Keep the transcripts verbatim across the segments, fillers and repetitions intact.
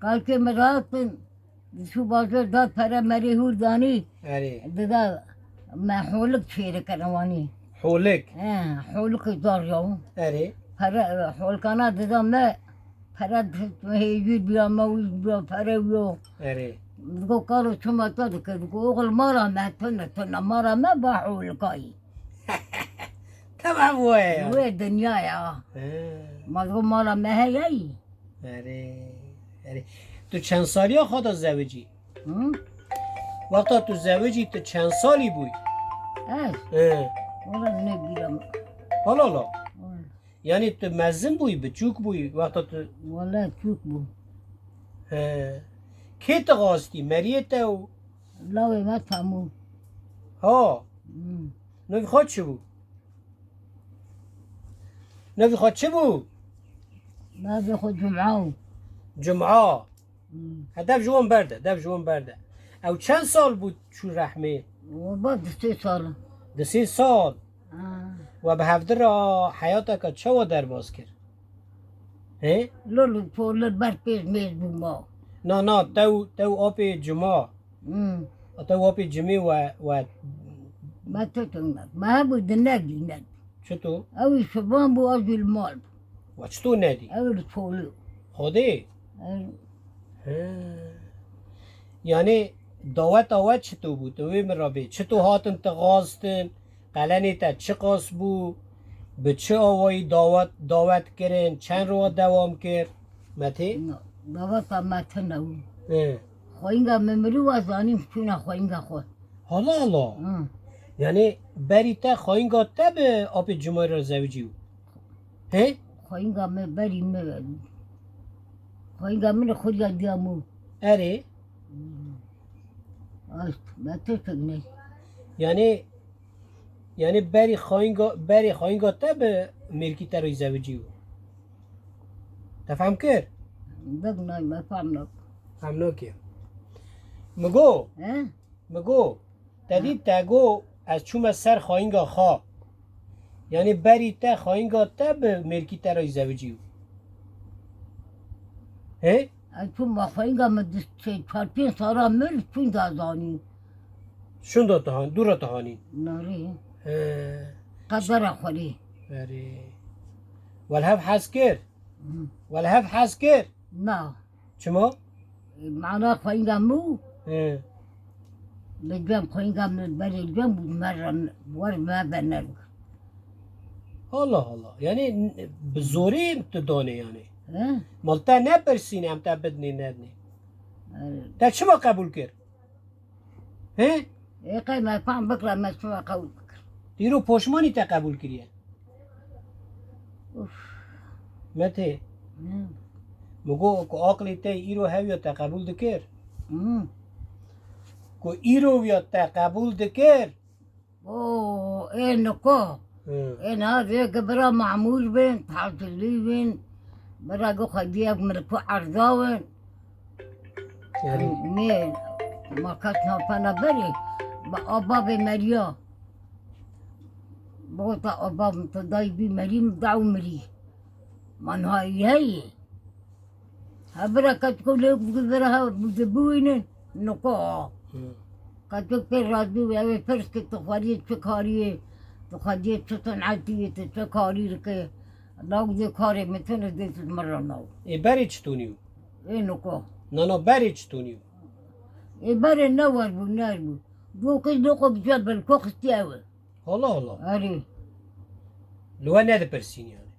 Kalkê min rahatin, diçû bazar da pere merê hûr danî. Erê. Dida me holik çêre kene wanî. Holik? He, holik zar ya. Erê. Pere, holikana dida me, pere hêjûr bira me, wî bira pere yo. Erê. Digo karo çima te dike, digo oxil mala me tune, tune mala me ba holikayî. Tamam wê ya. Wê dinya ya. He. Ma digo mala me heye yî. Erê, erê. Tu çend saliya xwe da zewicî? Hı? Wexta tu zewicî tu çend salî bûyî? Ez? He. Wala nebîra min. Hala la. Wala. Yanî tu mezin bûyî, biçûk bûyî wexta tu? Wala çûk bû. He. Kê tu xwastî? Meriyê te û? Lawê me tamû. Ha. Hmm. Navê xwe çi bû? Navê xwe çi bû? Navê xwe Cuma bû. Cuma. Hmm. Ha, dev ji wan berde, dev ji wan berde. Ew çend sal bû çû rehmê? Waba du sê sal. Du sê sal. Ha. We bi hevdi re heyateke çawa derbas kir? Hê? Lol û polê ber pêz mêz bû ma. Na, na, tew, tew apê Cuma. Hmm. A tew apê Cimê we, we. Me tu tune. Me hebû di nedî ned. Çito? Ew ê şivan bû, ez ê li mal bû. We çito nedî? Ew ê li polê. Xwedê? Ew. He. Yanî daweta we çito bû? Tu wê min re bê. Çito hatin te xwastin? Qelenê te çiqas bû? Bi çi awayî dawet, dawet kirin? Çend roj dewam kir? Metê? Na, daweta me tune bû. He. Xweyinga me mirî, we zanîn çûne xweyinga xwe. Hala hala. Hı. Yanî berî te xweyinga te bi apê Cumay re zewicî bû? He? Xweyinga me berî me, xweyinga min xweriya diya mû. Erê. Ast, me tiştek ne. Yanî, yanî berî xweyinga, berî xweyinga te bi mêrkî te re zewicî bû? Te fehm kir? Bek nay, me fehm nak. Fehm nakir. Mi go? He? Mi go, te dî te go, ez çûme ser xayînga xwe. Yanî berî te xayînga te bi mêrkî te re zewicî bû. Hê? Ez çûme xayînga min di çar pênc sala mir çûn da zanî. Şûnda tu han, dû re tu hanî. Narê. He. Qedera xwe rê. Erê. Wel hev hez kir? Hı. Wel hev hez kir? Na. Çima? Mana xweyinga min û He. Li cem xweyinga min berê cem bû, me re wer me be ne. Allah Allah. Yanî n-, bi zorê tu danê yanî. He? Mal te nepirsîne em te bidinê nedinê. He. Te çima qebûl kir? He? Ê qey me fam bikira, me çima qebûl bikir? Îro poşmanî te qebûl kiriye. Uf. Metê. Hı. Mi got ku aqilê te îro heviya te qebûl dikir. Hı. Ku îro viya te qebûl dikir. O, ê niko. Hı. Ê niha vê ki bira Mamûr bin, Tacilî bin, bira ku xwediyek min ku erza bin. Yanî Mê, ma kes napena berê, bi a bavê meriya. Bota a bav min tu dayî bî merî, min da û mirî. Man hayî heyî. Ha bira ketiko lê bira ha dibûyînin, niko. Hı. Ketik pê razî wî, ew ê pirs ki tu xweriyê çi kariyê, tu xwediyê çi sinetiyê, tu çi karî dikê. Law dê karê min tune dê tu min re naw. Ê berê çi tonî? Ê niko. Na, na, berê çi tonî? Ê berê ne wer bû, ner bû. Bû qîz niko bi cem belko xistiye ew. Hala hala. Erê. Li we nedipirsîn yanî.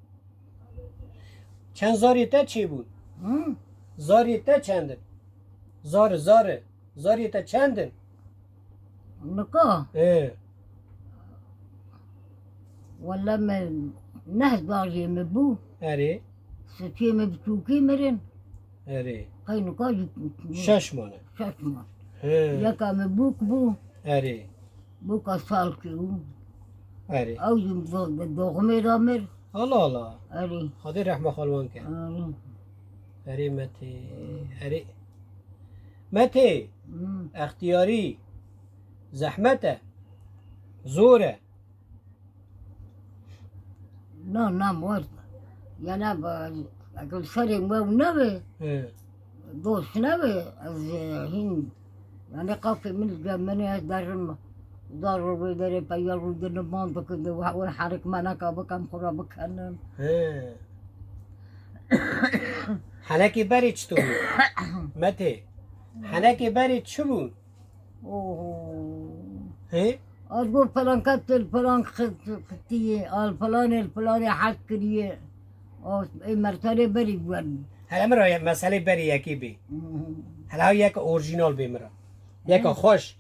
Çend zarê te çêbûn? Hı? Zarê te çend in? Zarê, zarê. Zarê te çend in? Nika? Ê. Wele me neh zarê me bû. Erê. Sifê me biçûkî mirin. Erê. Qey nika jî Şeş mane. Şeş man. He. Yeka me bûk bû. Erê. Bûka salkî bû. Erê. Ew jî do-, do-, doğumê de mir. Allah Allah. Erê. Xwedê rehma xwe li wan ke. Erê. Erê Metê. Erê. Metê. Hmm. Extiyarî. Zehmet e. Zor e. Na, na, mor. Yana ba, ekel serê me nebe. He. Dost nebe, ez, e, hîn, yani qafê min ji cem min e, ez derim, dar û vê derê peya rûdinin, ban dikin, de we, we herik me neka bikem, xwe re bikenin. He. Henekê berê çi bû? Metê. Henekê berê çi bû? Oho. He? Az got filan kes li filan xit-, xitiye, al filanê li filanê hez kiriye. O, ê mertalê berî bû. Hele min re meselê berî yekê bê. Hı hı. Hele ha yek orjînal bê min re. Yeka Hı. xweş.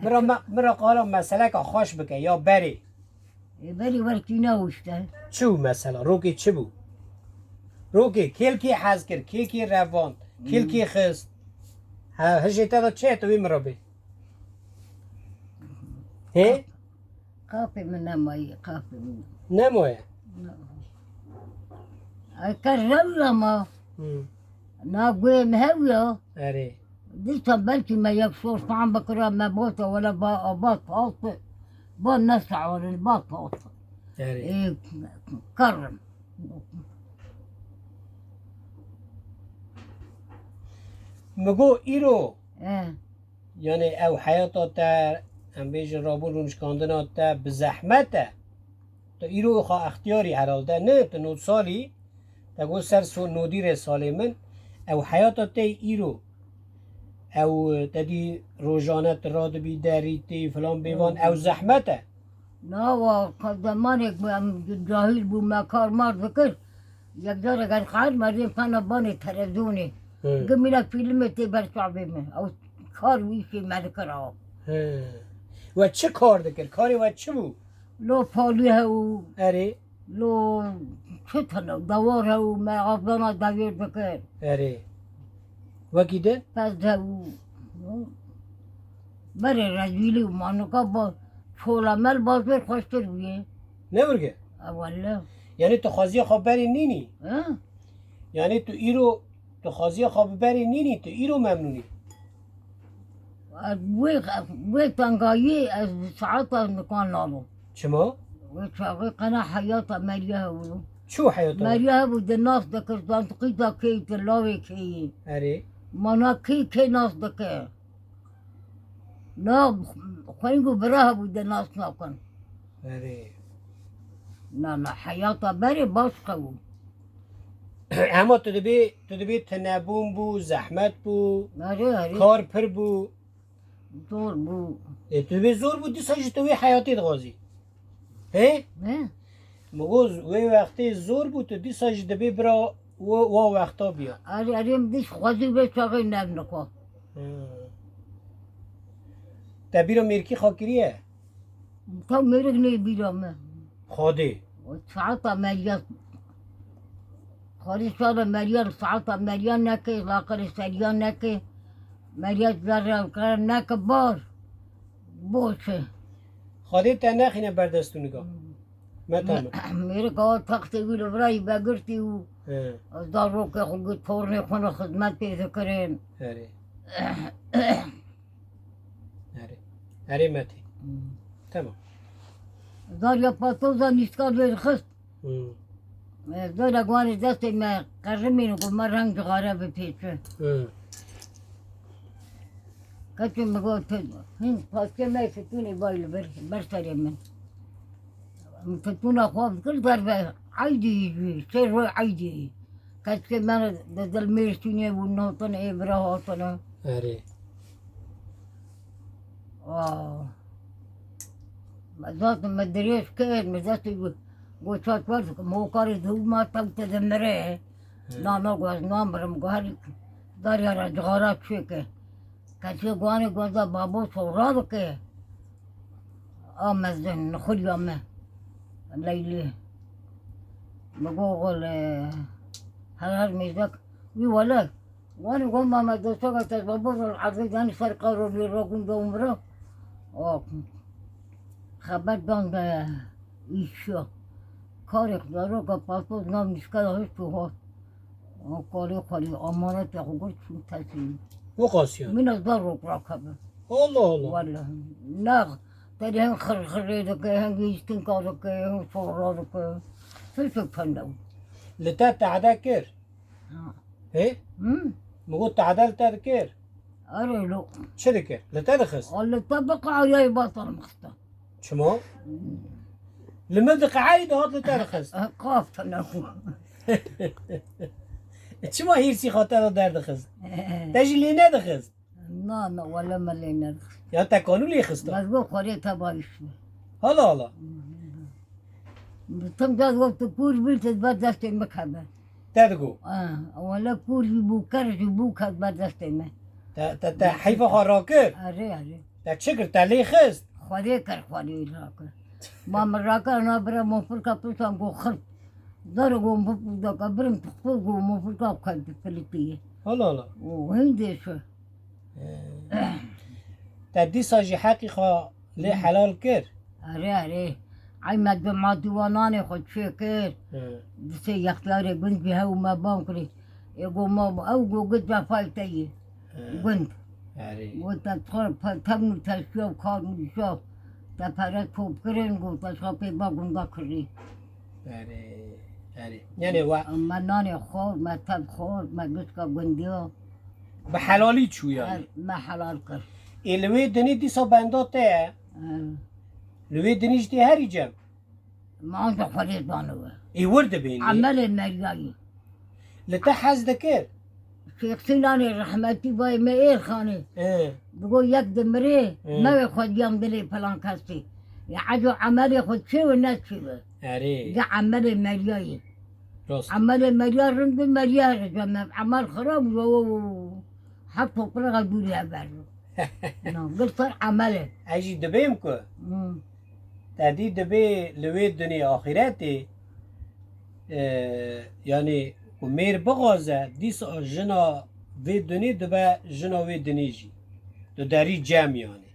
Min re me-, min re qala meseleka xweş bike ya berê. Ê berî werkî ne işte. Çi bû mesela? Rokê çi bû? Rokê kêlkê hez kir, kêkê revand, kêlkê xist. Ha, hijê te de çi ye tu wî min re bê? Hê? Qafê min nemaye, qafê min. Nemaye? Na. Ay, kerrem ama. Hı. Na guê em hew ya. Erê. Dîsa belkî me yek şor fan bikira me bota wele ba, ba tawt. Ba ne saorin, ba tawt. Erê. Ê, kerrem. Mi got îro. He. Yani ew heyata te, em bêjin rabûn rûnişkandina te bi zehmet e. Tu îro xwe extiyarî herhalde ne, tu nod salî, te got ser so-, nodîrê salê min, ew heyata te îro, ew te dî rojane tu radibî derî tê filan bêvan, ew zehmet e. Na, wa, ka zemanek bû, em cahil bû, me kar mar dikir. Yek carek ez xeyr me rê fena banê televizyonê. Hı. Gimîne fîlmê tê ber çavê min. Ew kar û îşê me dikir aw. Hı. We çi kar dikir? Karê we çi bû? Lo palî hew. Erê. Lo çi tune? Dewar hew, me avdana dewêr dikir. Erê. Wekî din? Pez hew. Berê rezîlî û manuka ba çola me li bazêr xweştir bûye. Ne wirge? E, welle. Yani tu xwaziya xwe berê nînî? He? Yani tu îro, tu xwaziya xwe bi berê nînî, tu îro memnûn î? Wê, wê tengayî ez bi saeta nikan nabim. Çima? Wê çaxê qena heyata meriya hebû. Çi heyata? Meriya hebû, di nas dikir, zantiqîta kê, di lawê kê. Erê. Mana kê, kê nas dike. Na, xweng û bira hebû, di nas nakin. Erê. Na, na, heyata berê baş qewû. Hema tu dibê, tu dibê tinebûn bû, zehmet bû, Erê, erê. kar pir bû. Zor bû. Ê, tu dibê zor bû, dîsa jî tu wê heyatê dixwazî. Hê? Ne? Mi got, wê wextê zor bû, tu dîsa jî dibê bira wa, wa wexta biya. Erê, erê, min dîs xwezî vê çaxê nevniko. Hı. Te bîra mêrkî xwe kiriye? Taw mêrik nê bîra me. Xwedê. O saeta meriya. Xwedê sala meriya, saeta meriya neke, laqirê seriya neke. Meriya zerre neke bar. Boş e. Xwedê te nexîne ber destûnika. Me tamam. Mêrik awa textê wî li virayî vegirtî û He. zarokê xwe got, tornê xwe ne xizmet pê dikirin. Erê. Erê. Erê Metî. Hmm. Tamam. Zarya patoza nîşka vêrxist. Hmm. E, zora guarê destê me qerimîn û me reng cixare bipêçe. Hmm. Keçê mi got, tu hin paskê me fitûnê bay li ber, ber serê min. Min fitûna xwe dikir derve eydî jî, sê roj eydî. Keçikê me di dil mêrstînê bû, notin ê bira hatine. Erê. Aa. Me zaten me dirêj kir, me destê gu-, goça kir, mokarê dû ma tewte de mire. He. Na, na, gu ez namirim, gu herî darya re cixara çêke. Keçê guanê goza babo sora dike. A mezin, nixuriya me. Leylê. Mi go, oxil, e, her her mêzek. Wî wele. Wanî go ma me dosteka te babo rol erdê danî ser qaro lê rogûn de umre. O, xeber dan de îşiya. Karê xdaroka pasport nav nişka da hişt û hat. O kolê xwelê amanetê xwe girt çû tesî. Wexasiyan. Min ez dar rok rakeve. Allah Allah. Wallahî. Ne, te dê hin xirxirê dike, hin gîştinka dike, hin sora dike. Tiştek pende. Li te tehde kir? Ha. Hê? Hı? Min got, te hede li te dikir? Erê lo. Çi dikir? Li te dixist? Li te biqe'eyayî batal mixistin. Çima? Li min diqe'eyî dihat li te dixist. Qaf tune xwe. Çima hîrsî xwe te de derdixist? Te jî lê nedixist? Na, na, wele me lê nedixist. Ya te kanû lê xista? Me got, xwarê te bayîş bû. Hala hala. Tim de got, tu kûr bî, tu ber destê min keve. Te digo? Ha, wele kûr jî bû, ker jî bû, ket ber destê min. Te, te, te heyfa xwe rakir? Erê, erê. Te çi kir? Te lê xist? Xwarê kir, xwarê rakir. Ma min rakir, na bira mofirka pirsan got, xir. Dara got, mofirka birim, tu xwe got, mofirka xwe filitiyê. Hala hala. O, hindê şu. Te dîsa jî heqî xwe lê helal kir? Erê, erê. Ey me di ma dîwananê xwe çêkir. He. Di sê yextiyarê gund jî hew me ban kirî. Ê go ma ew go gund cefayê te yê. He. Gund. Erê. Go te xwe pe-, tevn û teşkiya û kar û îşa. Te pere top kirin, go te şa pê ba gunda kirî. Erê, erê. Yanî we me nanê xwar, me tev xwar, me gişka gundiya. Bi helalî çû yanî? Her, me helal kir. Ê li wê dinê dîsa benda te ye? He. Li wê dinê jî tê herî cem? Me anca Xwedê zanibe. Ê wir dibênî? Emelê meriyayî. Li te hez dikir? Şêx Sînanê rehmetî bayê me Êrxanê. He. Digo yek dimirê, He. Mewê xwediyan dilê filan kesî. Ya eco emelê xwe çê ve ne çê ve. Erê. Ge emelê meriyayê. Rast. Emelê meriya rind bi meriya rind bi. Emel xirab wo, wo, wo, wo. Hep toprağa dûrî heber. No, gir ser emelê. Ez jî dibêm ku Hmm. te dî dibê li wê dinê axîretê, e, yanî ku mêr bixwaze, dîsa jina vê dinê dibe jina wê dinê jî. Tu derî cem yanî.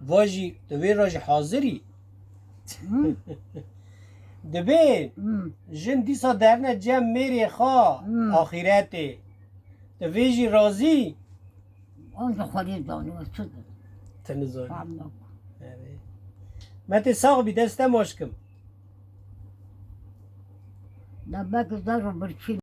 Va jî tu vê re jî hazir î. Hmm. Dibê Hmm. jin dîsa derine cem mêrê xwe Hmm. axîretê. Tu vê jî razî? Anca Xwedê zanî, ez çi dikim? Te nizanî. Fam nakim. Erê. Me tê sax bî, dest te maç kim. Da belkî zar û birçî.